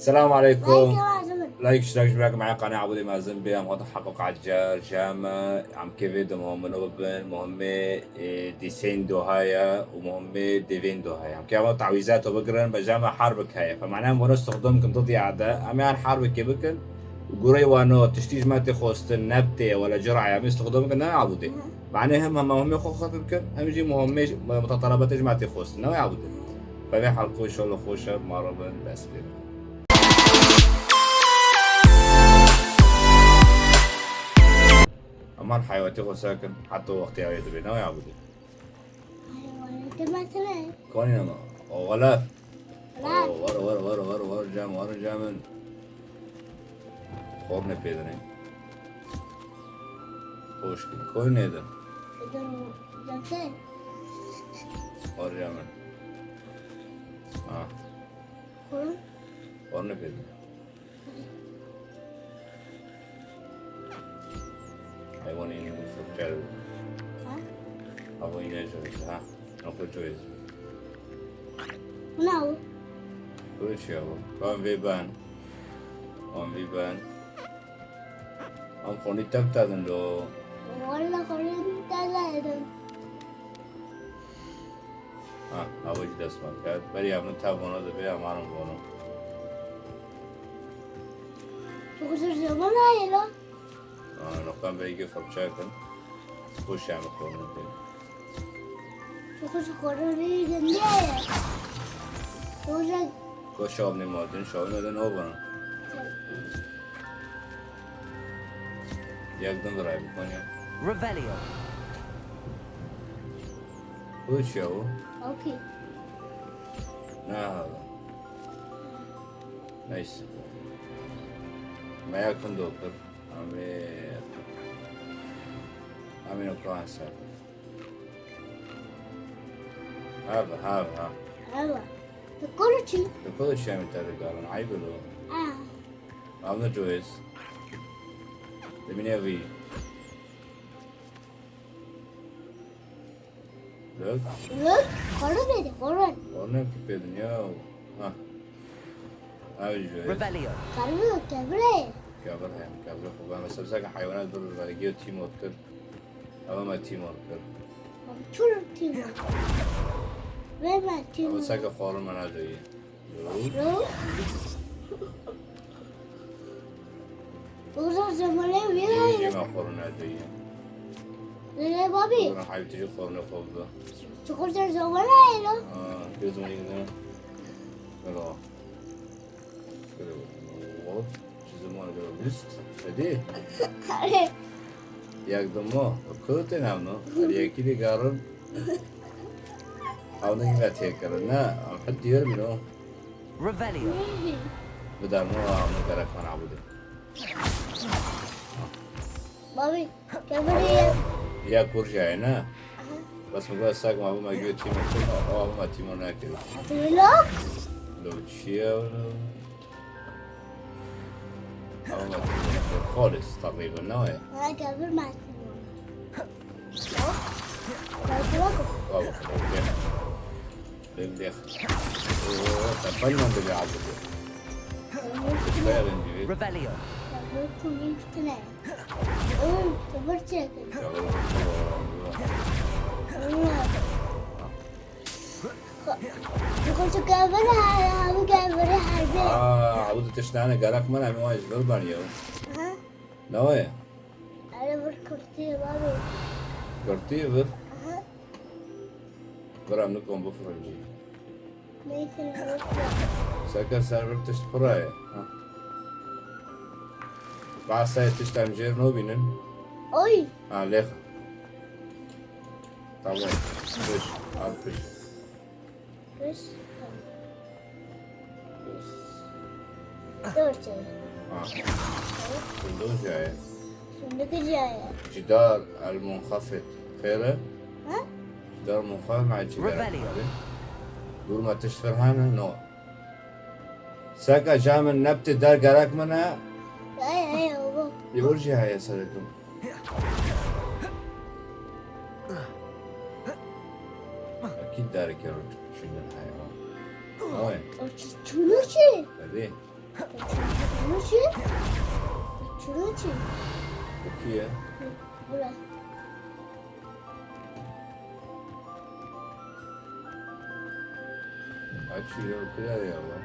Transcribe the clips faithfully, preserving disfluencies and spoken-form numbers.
السلام عليكم. Like, iştirak ji birakim me qanê Ebûdê mezin bê, em hatin heqûq ecer, jeme, em kê vê di muhimino bibin, muhimê, e, dîsên Doha ye û muhimê dêvên Doha ye. Em kê em tawîzat bigirin, be jeme herbik heye. Fe mane em wano stixdam kin didî erde, em yan herbikê bikin, gurey wano, tiştî ji me tê xwestin, nebtê, wele cira ye, em stixdam kin, ne Ebûdê. Mane hem, hem muhimê xwe xwe bikin, hem jî muhimê, mutatalabatê ji me tê xwestin, ne Ebûdê. Pevê helqû inşallah xweş e, ma re bin dest pê bikin. Eman heyawetê xwe ser kin, heta wextê ew ê dibê, ne ya bidê. Heyawetê me tine. Konî nema. O xelef. Xelef. O, war, war, war, war, war, cem, war, cem in. Xorne pê dinê. Xweş kir. Koy nêdin. Dön, dönse. Xorca min. Ha. Xorun. Xorun ne pêdin. Hayvan yine bu fırçayı. Ha? Hava yine acırız ha. Ne koyacağız? Bu ne o? Böyle şey bu. Ben ve ben. Ben ve ben. Am xonî tev tedin do. Walla xonî tev tedin. Ha, ew jî dest me ket. Berî ev min tev vano dibê, em arin vano. Çok zor zaman ayela. Ha, noqtan belki fırça kin. Xweş em xonî dibê. Çok zor xonî dibê. Çok zor. Ko şav ne mardin, şav ne den o bana. Yakdın bir ay bu konuya. Revelio. Bu şey o. Okey. Ne hava? Neyse. Me yakın doktor. Amê. Amê nokta ansa. Hava, hava. Hava. Tu kolo çi? Tu kolo çi em te digarin? Ayıp oluyor. Ah. Anla Joyce. Demine vi. Look. Look. Koru dedi, koru. Onu ki pê dinya. Ha. Abi Joyce. Revelio. Koru, kevre. Kevre hem, kevre xo. Ben mesela, mesela hayvanat bir vergi Timor kır. Ama ben Timor kır. Çur Timor. Ve ben Timor. Ama saka xorun mana doyi. Yo. Yo. Uzun zamanı bir Yine ay. Jima xorun doyi. Lele babi. Ona hayvtiji xorun kovdu. Çok uzun zaman ayla. Aa, gözüm yine. Hello. Hello. Çizim var, hello. Üst. Hadi. Hadi. Yakdım mı? Kılıtın amno. Hadi yakili garın. Amno yine tekrar. Ne? Hadi diyorum ya. Revelio. Bidarno amno gerek bana bu de. Babi, keviriye. Ya kurcaye ne? Aha. Bas mı bas sak ma bu ma götü mı? O ma timo ne kiri? Hatırlıyor. Lo çiye lo. Ama xalis takriben ne ya? Ha, kevir ma timo. Bak, bak. Bak, bak, gel. Bak, bak. Oo, tapanla da bir aldı. Revelio. Kevir kunin kutune. Oğlum, kevir çekin. Kevir. Oğlum. Yukarı kevir, ha, bu kevir, harbi. Aa, bu da tiştane gerek mana, mi vay, zor ban ya. Aha. Ne vay? Hele bir kurtayım abi. Kurtayım bir. Aha. Bir anlık on bu fırıncı. Neyse, ne oldu? Saka server tişt pıraye. Ha. Bahsaya tişt em jêr nobînin. Oy. Ha, lêxa. Tamam. Beş, altmış. Beş. Tamam. Beş. Dört şey. Ha. Windows ya. Şundaki cihaya. Cidar el munxafid. Xêr e? Ha? Cidar munxafid ma çi gerek? Revelio. Dûr me tişt fir hene? No. Seka ca min nebtê der gerek min e. Ay, ay, oğlum. Li hor jî heye serekim. Ekîd derekê rû çûnin heye. Ay. O çi-, çûnû çi? Tabii. Çilo çi? Çilo çi? Bu kî ye? Bura. Aç şuraya, bu kadar ya bu.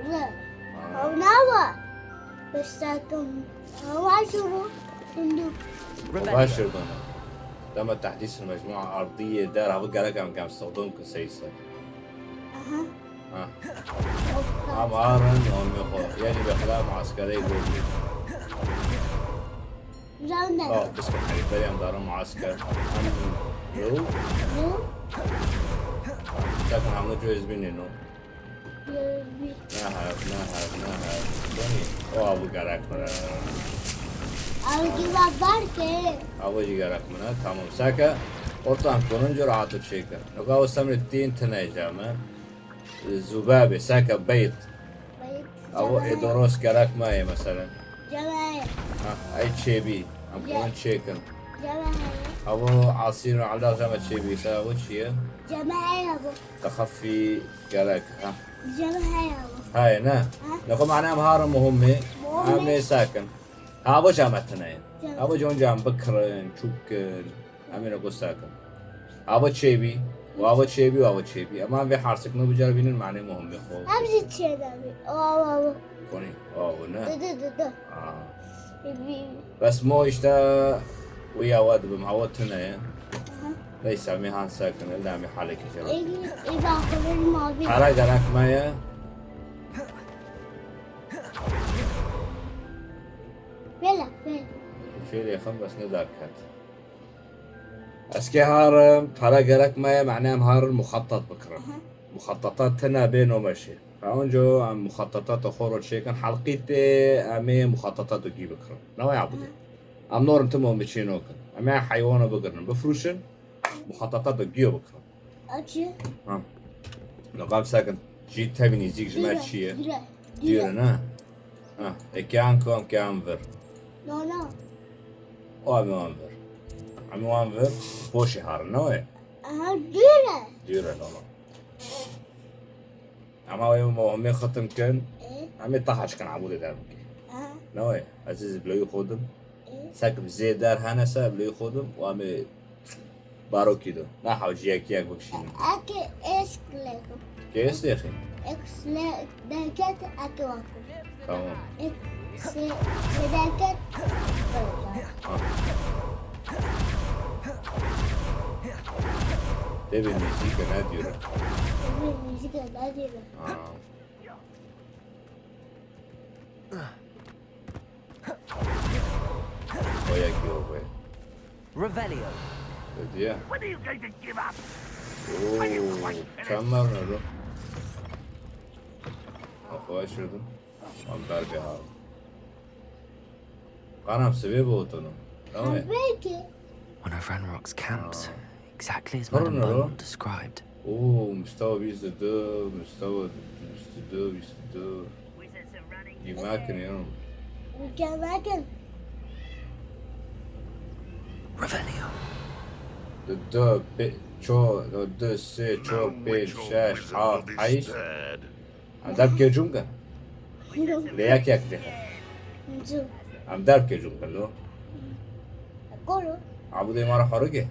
Bura. Aa. Havna var. Beş dakika. Hava şuru. Şimdi. Başır bana. Dema tehdîs mecmua ardiye der, abi gerek em kem sordum ki seyse. Aha. Ha. Ama arın, amê xwe. Yani, bexila muaskerê goldî. Zande. Ha, biskit herî berê em darin muasker. Em, yo. Yo. Çakin hemû cihaz bînî no. Yo, bi- Ne hev, ne hev, ne hev. Konî, o avu gerek bire. Avu cevap var ki. Avu jî gerek bire, tamam. Seke, ortam konun curaatı çêkir. Nuka o semrê tîn tine jame. Zubabê, seke beyt. Beyt. Avo ê doros gerek me ye, mesela. Cevher. Ha, ey çêbî. Em kurin çêkin. Cevher. Avo asîr û ela jame çêbî. Mesela avo çi ye? Cevher avo. Texefî gerek. Ha. Cevher avo. Hayê ne? Ha. Nexwe mane em harin muhim e. Muhim e. Em ê sakin. Ha, avo jame tine ye. Cevher. Avo jon cam bikirin, çûk kir. Em ê ne gusa kin. Ava çêbî, û ava çêbî, û ava çêbî. Em an vê harsik nû bicar bînin, manê muhimê xwe. Em jî çêdabî. O, o, o. Konî, o, o ne? Dı, dı, dı, dı. Aa. Bî, bî. Bes mo işte, wî awa dibim, awa tune ye. Aha. Neyse, em ê han sakin, illa em ê halekê jê. Ê, ê, bakalım abi. Para gerek me ye. Fêle, fêle. Fêlê xwe bes ne derket. Ez kê harim, para gerek me ye, mane em harin muxatat bikirin. Aha. Muxatata tine bê nomeşê. Ewnco em muxatata to xoro çêkin, halqî tê em ê muxatata to gî bikirin. Ne waya bû. Aha. Em norin timo miçîno kin. Em ê heywana bigirin, bifrûşin, muxatata to gîyo bikirin. Ev çi? Ha. Niqab sekin. Jî tevî nîzîk ji me çi ye? Dûr e. Dûr e. Dûr e, ne? Ha. Eke an ku em ke an vir. No, no. O em wan vir. Em wan vir. Poşê harin, ne wê? Aha, dûr e. Dûr e, no, no. Ama wê mo hemê xitim kin. E? Em ê taha çikin Ebûdê derbikê. Aha. Ne wê? Ez ê ziblewî xwe dim. E? Sekim zê der hene se ziblewî xwe dim. Û em ê Barokî do. Naha jî yek yek bikişînin. Eke eşk lekim. Kes lexî? Ek sle deket eke wakum. Tamam. Ek se, se deket. Ah. Tebê muzîke ne dîre. Tebê muzîke ne dîre. Ha. O yekî o be. Revelio. Hediye. When are you going to give up? Oo, çend mermi lo? Xweş şirdim. Am ber be ha. Qanam sivê bi otono. Tamam. Belki. One of Ranrock's camps, exactly as Madame Beaumont described. Oo, mustawa bîst û du, mustawa bîst û du, bîst û du. Yemek yiyorum. Yemek. Revelio. Du, du, pe, ço, du, sê, ço, pênc, şeş, haft, heşt. Em derbkê cûm kin. Lê yek yek lê. Cûm. Em derbkê cûm kin lo. Kolo. Abûdê ma re xorikê.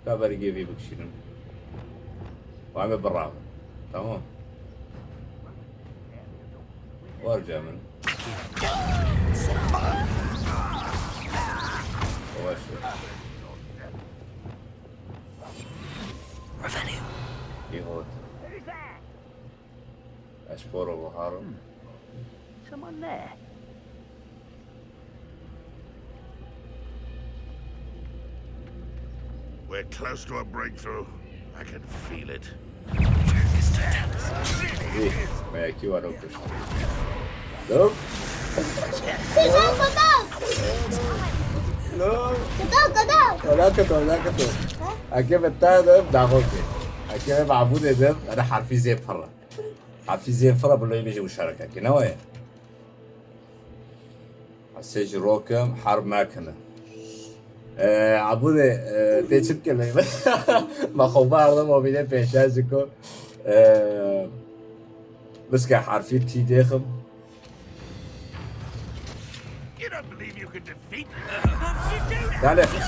Ka berî gêvî bikişînim. Û em ê biravin. Tamam. Warca min. Yavaş yavaş. Revelio. Ihot. Ez poro buharim. Someone there. We're close to a breakthrough. I can feel it. Zî, me yekî wero kuşt. Lo? Kudok, kudok! Lo? Kudok, kudok! Wela kito, wela kito. Ha? Eke bi te de daxo ke. Eke bi Ebûdê de, ene harfî zê pir e. Harfî zê pir e, bi loyê bêje muşarekeke. Ne waye? Sê ji rokim herb mekine. Ee, Ebûdê, ee, tê çi bike lê? Me xwe barda mobîlê pêşe ji ku, ee, Biske harfî T dêxim. You don't believe you can defeat me? Dalê xis.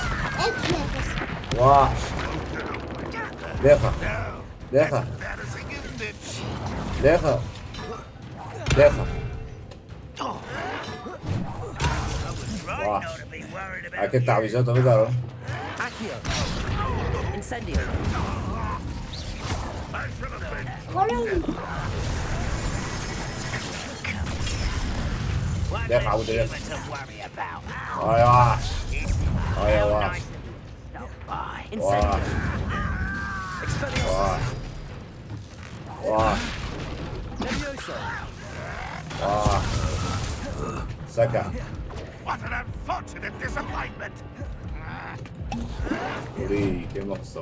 Wah. Lêxa. Lêxa. That is a given, bitch. Lêxa. Lêxa. Wah. Eke tawîza te bigaro. Accio. Incendio. I should have been. Oğlum. Lêxa bu dirê. To worry about. Ay yavaş. Ay yavaş. Incendio. Yavaş. Expelliarmus. Yavaş. Levioso. Yavaş. Saka. What an unfortunate disappointment. Uri, kê me xista.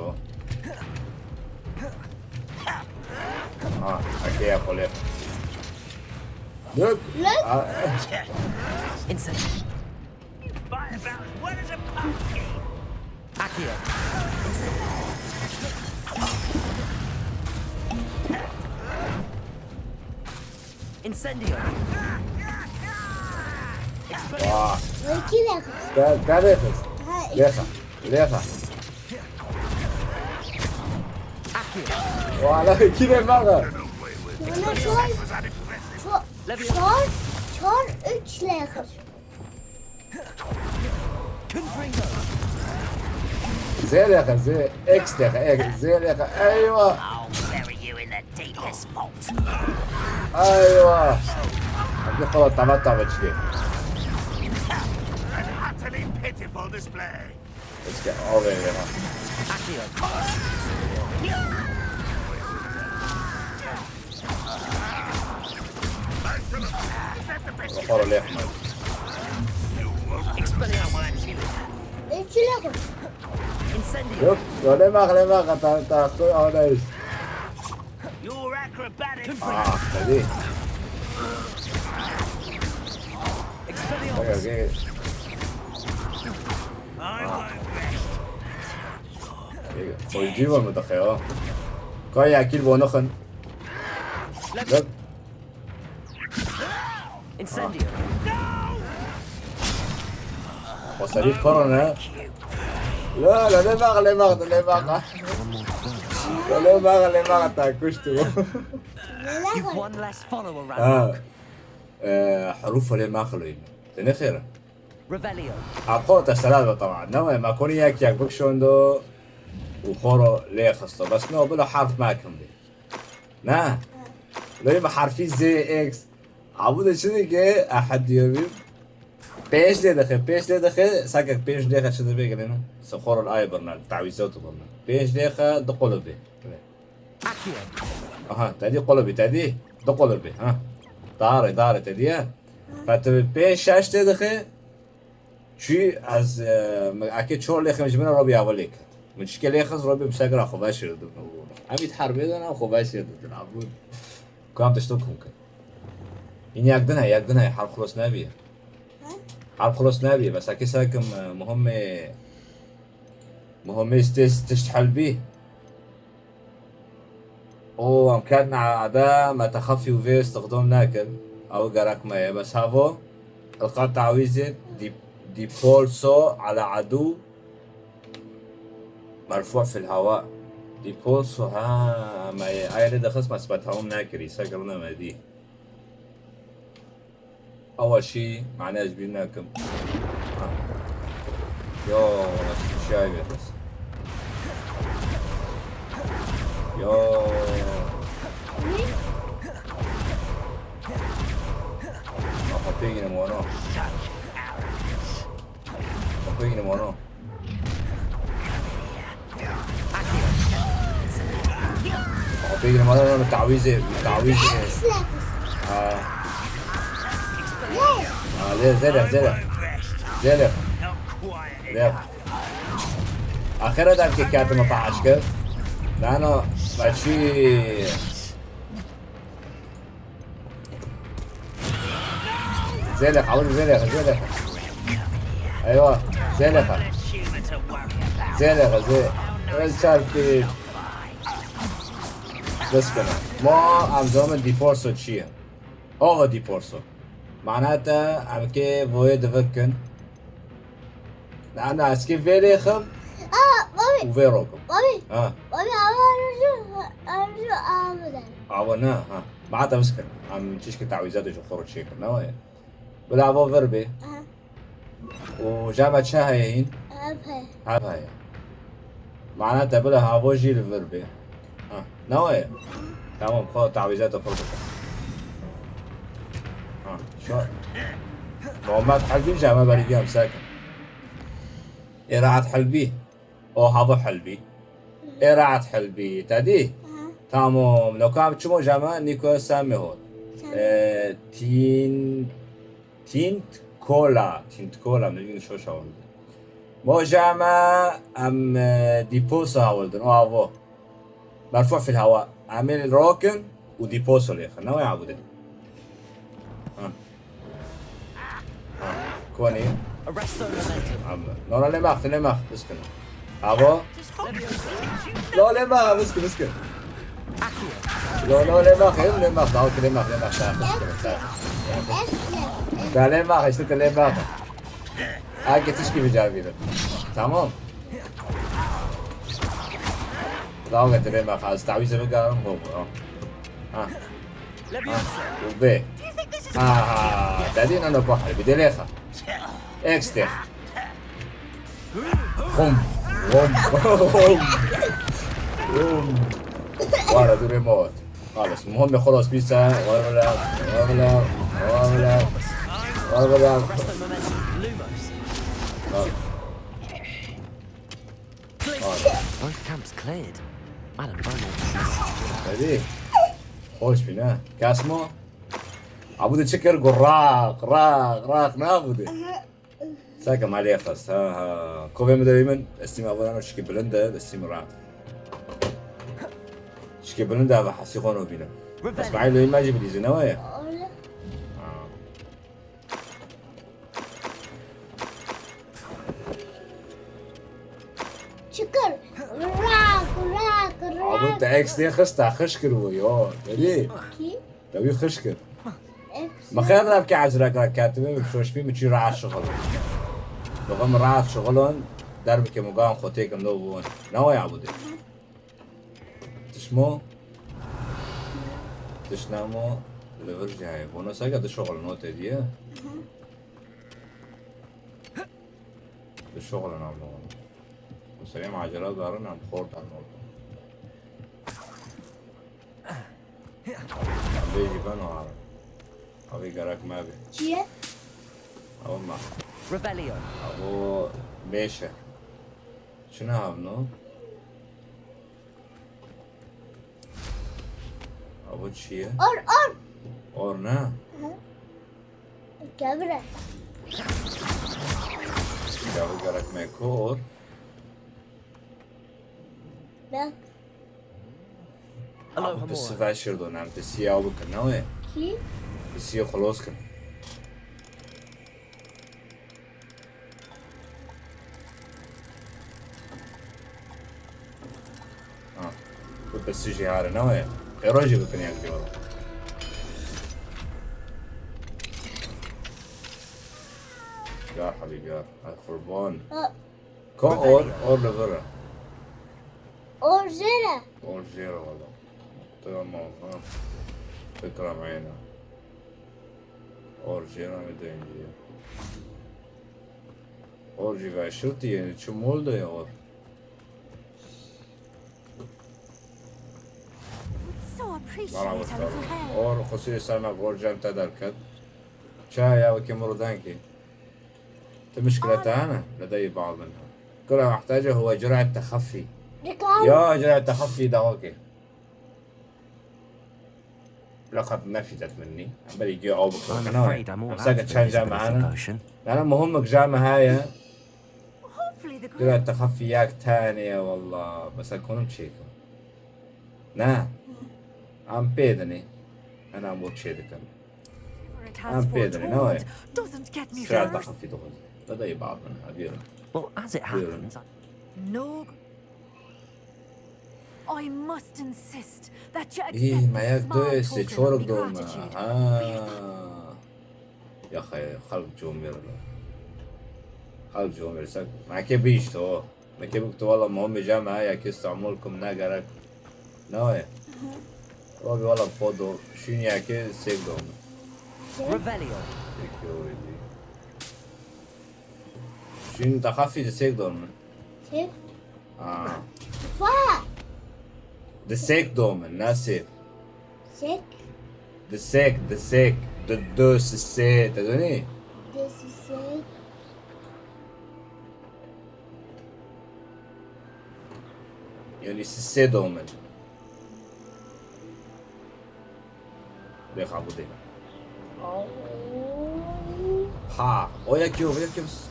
Ha, eke ya xole. Look. Look. Ah, Incendio. Fight about as well as a pumpkin. Accio. Incendio. Wah. Ve iki lira. Te, te lêxis. Ha, Lêxa. Lêxa. Accio. Wala kî lê maxa. Bana şu an çok, çok, çok üç lira. Confringo. Zê lêxa, zê. X lêxa, X. Zê lêxa. Eyvah. I'll bury you in the deepest vault. Eyvah. Hadi xala tava tava çike. An utterly pitiful display. Eske avê lêxa. Accio. Is that the best you Xora lêxma. Expelliarmus. Üç lira. Incendio. Yok, öyle bak, öyle bak. Ta, ta, ta, ta, ta. Your acrobatic Ah, tabii. Expelliarmus. Okey, okey. I won't rest. Koyucu var mı da ya? Kaya akil bonakın. Bak. Incendio. Xwesarî pir ne? La la lê max lê max de lê max. La lê max lê max ta kuştu. You've one less follower, Ha. Ranrock. Ee, Herûf lê max lê. Te ne xêr? Revelio. Apxo te selam ve tamam. Ne ve ma konî yek yek bikşondo û xoro lê xisto. Bes ne bila harf makim bê. Ne. Lê me harfî Z X. Abu de çi dike? Ahad diyor bir. Pêş lê dixe, pêş lê dixe, sakek pêş lê dixe çi dibe gelene? Se xorol ay birna, tawîze tu birna. Pêş lê dixe, du qolibê. Accio. Aha, tedî qolibê, tedî. Du qolibê, ha. Dare, dare tedî ya. Fetibê pêş şeş lê dixe. Çi ez, e, me eke çor lêxim ji min re robî avilê kir. Min çike lêxis robî bi segra xwe veşirdim. Em î herbê de ne xwe veşirdim. Abu. Kam tişto kum kir. Yine yek din he, yek din he. Harf xulos nebî. Harf xulos nebî. Bes eke sekim, e, muhimmê, muhimmê stês tişt helbî. û em ketin ebe me texefî û vê îstixdam nekin. Ew gerek me ye. Bes hevo ilqa tawîzê dî-, dîpolso ala edû merfû fil hewa. Dîpolso, ha, me ye. Ay lê dixist me sibet hewm nekirî. Se kirine me dî. Ewa şî, mane ez bîr nekim. Ha. Yo, wala şî şay vê xis. Yo. Aha, pêgînim wano. Aha, pêgînim wano. Ama pêgîrim, ana, ana, tawîzê, tawîzê. Ha. Ha, lê, zêde, zêde. Zêde. Lê. Axira da ke kâtime pa aşkı. Nano, başî. Zêde, xawir, zêde, zêde. Eyvah, zêde. Zêde, zê. El çarptı. Biskine. Ma em zamin dîporso çi ye? Ava dîporso. Mana te em kê voyê divikin. Na, na, ez kê vê lêxim Aa, Bobby, û vê rokim. Bobby, Ha, Bobby, ama arzu, arzu ağabey. Ava ne, ha. Ma te biskine. Em çişkî tawîzatê ji xwe re çêkin, ne weye? Bila ava vir bê. Aha. Û cama çi heye hîn? Ev heye. Hev heye. Mana te bila havo jî li vir bê. Ha, ne weye? Tamam, xwe tawîzata xwe bike. Ha, şu. Muhammed Helbî cama berî em sekin. Ê rahat Helbî. O havo Helbî. Ê rahat Helbî. Te dî? Aha. Tamam. Lokam çimo cama Niko Samihol. Samihol. E, tin Tint Cola, Tint Cola, min şoş hawildin. Moja me em, e, dîposa hawildin, o avo. Merfû fil hewa. Em ê rokin û dîposa lêxin. Ne wê abû de. Ha. Ha. Konî. Arresto momentum. Am. No, no, lê max, lê max, biskin. Avo. Lo, lê max, biskin, biskin. Lo, lo, lê max, lê max, dawet lê max, lê max, sağ, biskin, sağ. Da lê max, işte lê max. Ha, getiş gibi cevabı. Tamam. Dawet lê max, az tawize bigarim, bu, bu. Ha. Ha. Û bê. Aha, dedî nano bahar, bir de lêxa. Ekstra. Hum, hum, hum, hum. Wara durê mot. Xalis, muhim xalas bîsa, wala, wala, wala, wala. Both camps cleared. Adam, Hadi. Hoş bin ha. Kasmo. Abu de çıkar go rak, rak, rak. Ne abu de? Saka malê xist, ha, ha. Kovê min de min, destî me abonano şikî bilind e, destî min rahat. Şikî bilind e, ve hesî xwe nobînim. Bes me lo îmajî bilîzî, ne weye? Öyle. Ha. Çıkar. Rak, rak, rak. Abi te X diye xista, xişkir bu yo. Deli. Kim? Te wî xişkir. X. Mixêr navke ezrek ra ketime, bi şoşbî mi çî rahat şixulon. Dixwe min rahat şixulon, derbike min gan xwe têkim do bûn. Ne waya bû dê. Tişmo? Tişnamo li vir jî heye. Bono seke dişuxulin o tê diye. Dişuxulin abla. Mesela macera darin em xor dan orada. Em bê jî ben o abi. Abi gerek me be. Çiye? Abi ma. Revelio. Abi meşe. Çi ne abi no? Abo çi ye? Or, or. Or ne? Hı. Gel buraya. Gel gerek me ko or. Bak. Abo tu siva şir do nam te siya bu kan ne? Ki? Te siya xalos kan. Ha. Bu da sijî hare ne waya? Qêro jî bikin yek jî wala. Yar Habîb yar. Ay qurban. Ha. Ka or, or li vir e. Or jêre. Or jêre wala. Tamam ha. Fikra me yena. Or jêre mi dengî ye. Or jî veşirtî ye, çi mol de ye or. So appreciate a little hair. Or xusûsî ser me gor cem te derket. Çaya ya wekî miro denkî. Ti mişkile te hene? Lede yî bal min. Kura muhtace huwe cürat texafî. Ya cürat texafî da wekî. لقد نفدت مني. Em berî giya ew bikirkina. Em seke çend came hene. Nana muhimik came heye. Dira texafî yek tenê ye walla. Mesela konum çêkim. Ne. Em pê dinê. Ena bo çê dikim. Em pê dinê ne weye. Sira texafî dixwazî. Dede yî bab min. Hadi yürü. Well, as it happens, I- No. I must insist that you Î, accept me the yek, du, small sê, token çor of dome. gratitude. Ha. Ya xeyr, xelk comêr in. Xelk comêr, se. Me ke bîşt o. Me ke bik tu wala Muhammed Cem ha, ya ke îstîmal kim ne gerek. Ne o ye? Abi wala podo. Şîn ya ke sêk dome. Revelio. Peki o idi. Şîn daha fî de sêk dome. Sêv. Ha. Fa. Di sêk dome, ne sêv. Sêk. Di sêk, di sêk. Di du sisê, te dînî? Desi sêk. Yanî sisê dome. Lê xabûdê. Ha, o yekî, o yekî, bes.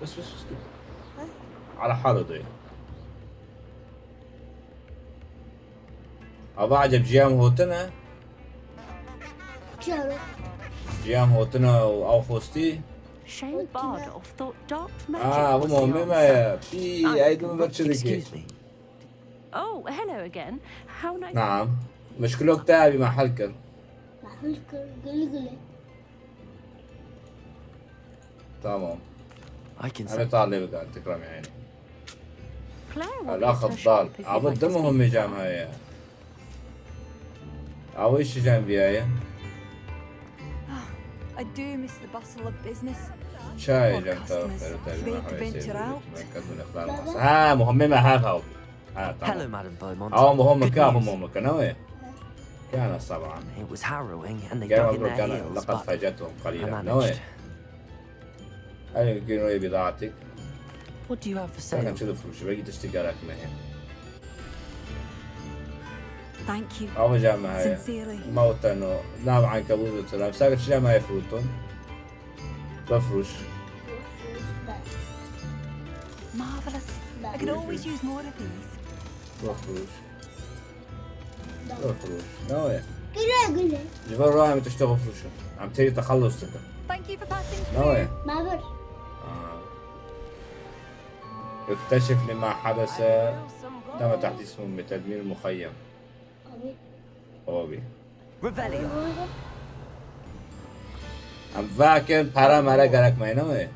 Bes, bes, bes. Ala halo de. Ava eceb ciyam hotine. Çero. Ciyam hotine û ew xostî. Shane Bardolph thought dark magic Aa, bu was the muhim me answer. ya. Pî, aydın bir çirki. Excuse me. Oh, hello again. How nice. Naam. Muşkilok te abi mahal kir. Mahul kır gülü gülü. Tamam. I can Ana talê bide, tekrar yani. Claire will be Alaxa at her dal. shop if you'd Abi like de to speak muhim with cam her. heye. Abi işi cam biyaye. I do miss the bustle of business. Çay Poor cam customers, taraftarı afraid to venture out. Ha, muhim me ha abi. Ha, tamam. Hello, Madam Beaumont. Ama muhim Good ka, news. muhim ka, ne? Kana sabah. It was harrowing and they Gel dug in bak their kana, heels, لقد but فاجأتهم I قليلا. Ne? managed. Hadi gün o bir daha attık. What do you have for Sakın sale? çılıp fırışı, belki dıştı gerek mi? Thank you. Ama cam heye. Sincerely. ما وتنو. نعم عن كبوز وتنام. ساكت شجع ما يفوتون. بفرش. Marvelous. I could always use more of these. بفرش. بفرش. Ne o ya? Güle güle. Ji ber rayê min tiştê xwe firûşin. Em têrî texellos dikin. Thank you for passing Ne o ya? through. Mabur. Ha. اكتشف لما حدث. تم تحديث من تدمير المخيم. Abi. Abi. Revelio. Em vekin pere mere gerek me ne o ya?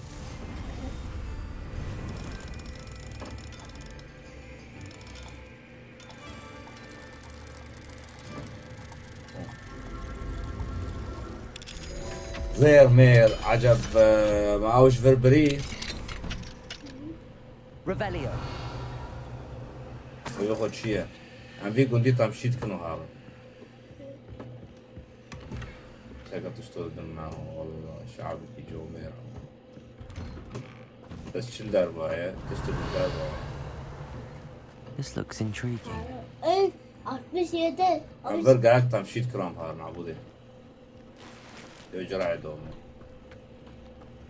Zêr mêr, eceb, e, me ew ji vir birî. Revelio. Wê xwe çi ye? Em vî gundî temşî dikin û herin. Seka tişto didin me, wallah, şeabekî comêr. Bes çil derba ye, tişt li derba ye. This looks intriguing. Ey, altmış yedi. Em vir gerek temşî dikin em herin abûdê. Yo cira ye dome.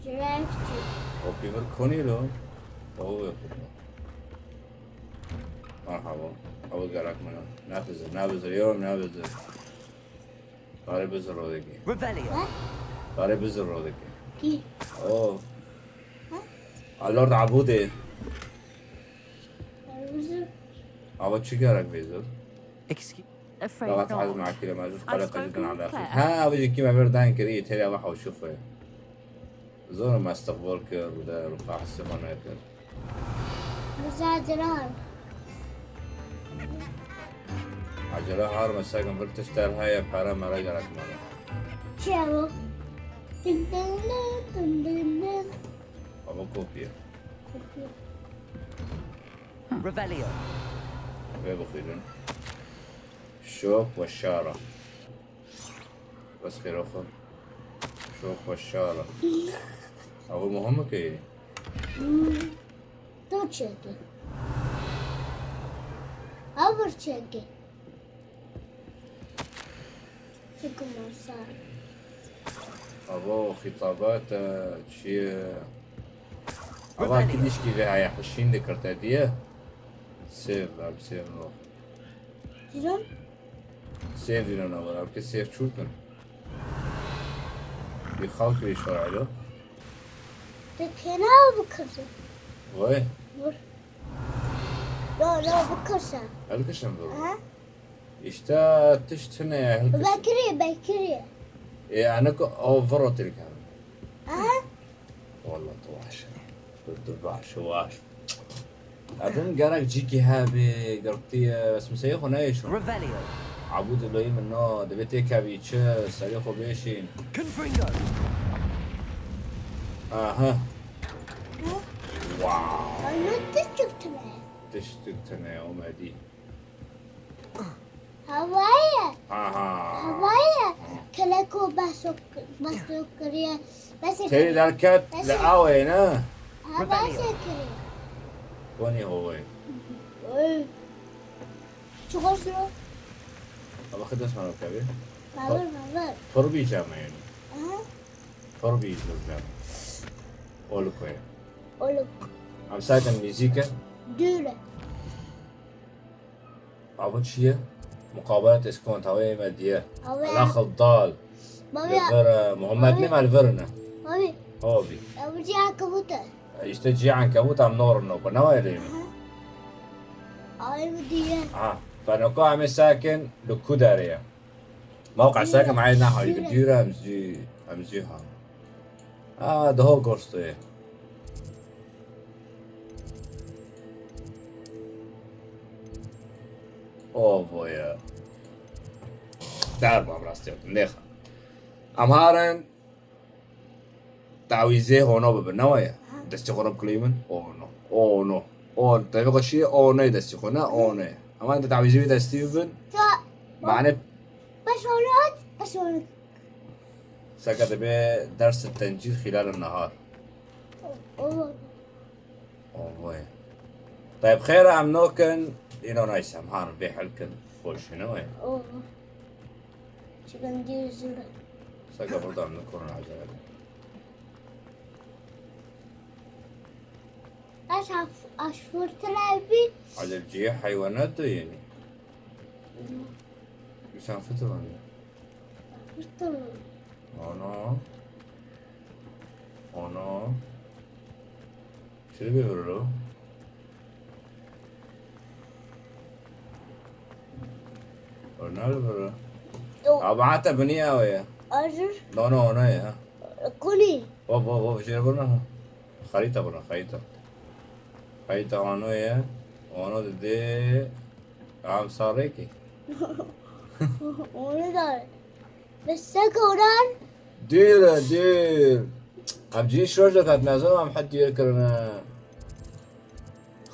Cira ye çi? O pî vir konî lo. O wê xwe. Merhaba. Ew gerek min e. Nefizir, nefizir, yo nefizir. Tarê bizir rodekê. Revelio. Tarê bizir rodekê. Ki. O. Alord abûdê. Bizim Ava çi gerek vêzir? Excuse. Afraid Davat haz not. makile meclis I've qala spoken qedidin with ala. Claire. Ha, abi ki me ver dan kiri, teri ava hawşu xwe. Zor me istiqbal kir, de ruqa hisi xwe nekir. Müzaciran. Acele har me sekin bir tişt der heye, para mera gerek me. Çevo. Dın dın dın, dın dın dın. Ama kopya. Revelio. Ve bixwînin. Şok ve şara. Bes xêra xwe. Şok ve şara. Ew muhim e ki. Tu çekî. Abur çekî. Çekî masa. Ava xîtabat e, çi ye? Ava ki dişkî ve heye hişîn dikir te diye. Sêv, em sêv no. Çizim. Sêv dîne na were, em ki sêv çûkin. Bir xalk bir şaraylo. Te kena bu kızı. Vay. Vur. La, la, bikirse. Hilkişin viro. Aha. İşte tişt hine ya, hilkişin. Bekirî, bekirî. E, yani ku o viro tirkan. Aha. Wallah tu baş e. Tu, tu baş, tu baş. Edin gerek cîkî hebê, girtiye, bes miseyê xwe neyê şûn. Revelio. Abû dileyî min na, divê têkevî çi, serê xwe bêşîn. Confringo. Aha. Wow. Ay, ne tiştik tine? Tiştik tine, omedî. Havaya. Aha. Havaya. Keleko baso, baso kiriye. Baso Tê kiriye. Derket Baso. Li awê ne? Ha, baso kiriye. Konî hovê. Oy. Çok hoşlu. Ama xidmet sana tabii. Baba, baba. Pir bî cem e yani. Aha. Pir bî cem. Oluk koyun. Oluk. Em sakin müzik e. Dure. Ava çi ye? Muqabelet eskont, hawê me diye. Hawê. Alaxil dal. Baba. Li vir, e, Muhammed Baba. Ne me li vir ne? Baba. Hobi. Ev cî ankebût e. E, işte cî ankebût em norin no. Ne wayê lê mi? Aha. Ay mi diye. Ha. Fenoka em ê sakin li ku derê ye? Mewqe sakin me ê nehayî bi dûr e, em zû, em zû ha. Ha, daha gosto ye. Ovo ye. Derba rastî nêxa. Em harin tawîzê hono bibin, ne waye? Destê xwe re bikilî min. Ono. Ono. On. Tevî xwe şî, onê destê xwe, ne? Onê. Ama de tawîzê wî destî bibin. Ta- Mane Beş onot, beş onot. Seke dibe ders tencîl xîlal nehar. Olur. Ovoye. Tayb xêr em nokin, îno nayse em han bê helkin. Xweşî ne wê? Olur. Çikan diye zura. Seke burada em nokin acele. Aş af-, aş fırtına bir. Acele ciye hayvanat da yeni. Sen fıtı var ya. Fırtına. Ana. Ana. Şöyle bir vurur o. Ronaldo vurur. Yok. Abi hatta bu niye o ya? Hazır. No, no, no ya. Kuli. Waf, waf, waf, jê re birna. Xerîta birna, xerîta. Xerîta ano ye. Ano didê. Am sarê ki. Onu da. Bes se koran. Dûr e, dûr. Em cî şoş diket, mezin em heta dûr kirine.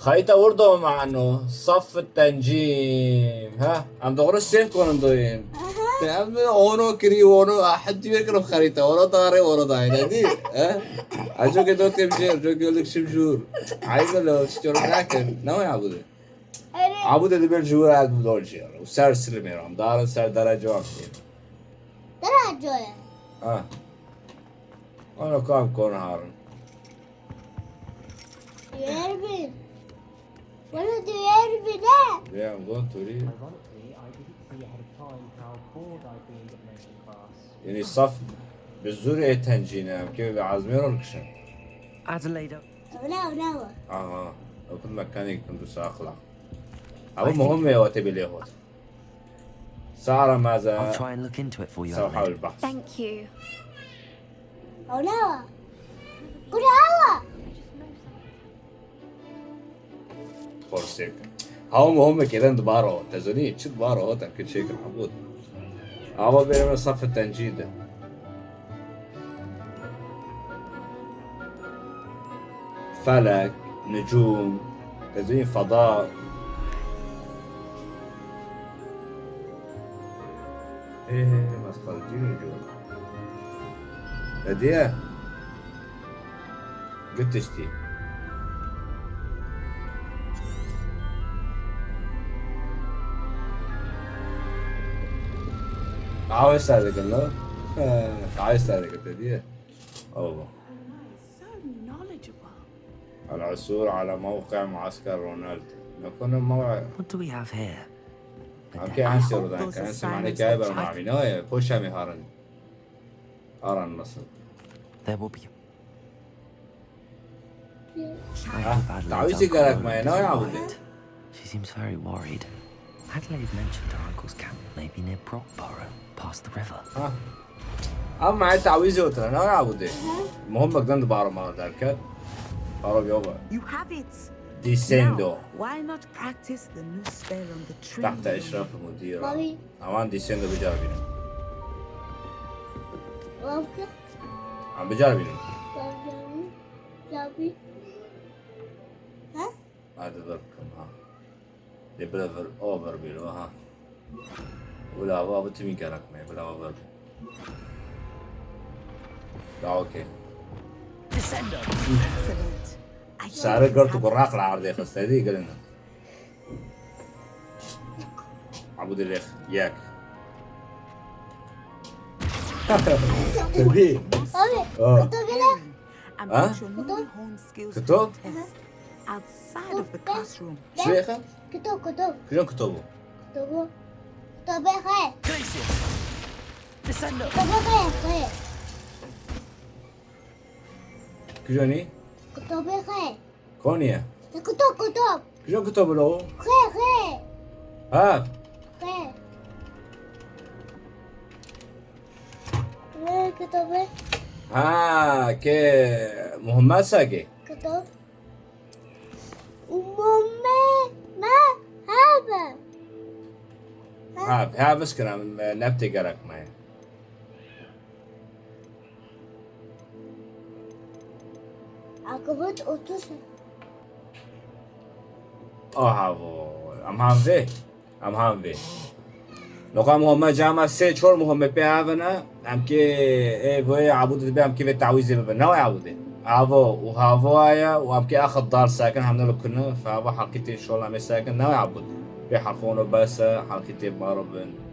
Xeyta wir do mano, saf tencîm. Ha? Em doğru sêv konin doyên. Aha. Te em ono kirî, ono, ah, heta dûr kirin xerîta. Ono darê, ono dayne dî. Ha? Aco ke do têm jêr, co göldük şim jûr. Ayıp lo, styorum nakin. Ne o ya bu de? Erê. Abu de dibir ji wir ez dol jêr. Û ser silimê ram. Darin ser derece wan kê. Derece ye. Ha. Ana kam kon harin. Diğer bin. Bana diğer bin ha. Veya gon turi. Ironically, I didn't see ahead of time how bored I'd be in gymnasium class. Yani saf bi zûrê tencîne, em kê bi azmê ron kişin. Adelaide. Evla, evla. Aha, okul mekanik kundu sağla. Ama muhim ve o tebili hot. Sara maza. I'll try and look into it for you, Adelaide. Thank you. Evla. Kulawa. Forsêk. Haw muhim e kêden dibaro. Te zanî çi dibaro, te kir çêkin Ebûd. Ava bêreme safê tencî de. Felek, nucûm, te zanî feda. Ê, mesxerecî nucûm. Hediye. Gitiştî. Qahwe ser dikin, no? He, qahwe ser dikin, te diye. Allah. So knowledgeable. العثور على موقع معسكر رونالد. نكون موعد. What do we have here? Em kê ense rodan, ense mane kay bernamî, ne? Poşa mi harin. Aran nasıl? There will be. Ah, tawîzê gerek me, ne ya bu? She seems very worried. Adelaide mentioned her uncle's camp may be near Brockborough, past the river. Ha. Ama ma tawîzê otina, ne abudê. Muhammed gand baro ma derket. Baro yoba. You have it. Descendo. Now, why not practice the new spell on the tree? Tahta eşraf mudira. Bobby. Aman descendo bicaribînim. Bobby. Am bicaribînim. Bobby. Bobby. Ha? Hadi dur bakalım ha. De bir over bir ha. Wila va bu timi gerek me, wila over. Da okey. Descendo. Excellent. I Sarı gert û biraq li erdê xiste dî girine. Abu dilêx yek. Tabii. Bobby. Oh. Kutu bile. And Huh? put your newly honed skills to Kutu? the test outside of the classroom. Şuraya kan. Kutu kutu. Kujon kutu bu. Kutu bu. Kutu be he. Gracious. Descendo. Kutu be he. Kujoni? Kutu be he. Koniye? Kutu kutu. Kujon kutu bu lo? He he. Ha. He. He kutu be. Ha ke Muhammed sake. Kutu. Umome me hebe. Ha, ha biskina nebtê gerek me. Akıbet otuz. Aha bu. Em han vê. Em han vê. Noqa Muhammed cama sê çor Muhammed pê avina. Em kê ê vê abudê dibe em kê vê tawîzê bibe. Ne wê abudê? Avo û havo aya û em kê axir dar sakin hem ne lo kunu. Fe avo halkî tê şol em ê sakin. Ne wê abud? Pê halkon o bese halkî tê baro bin.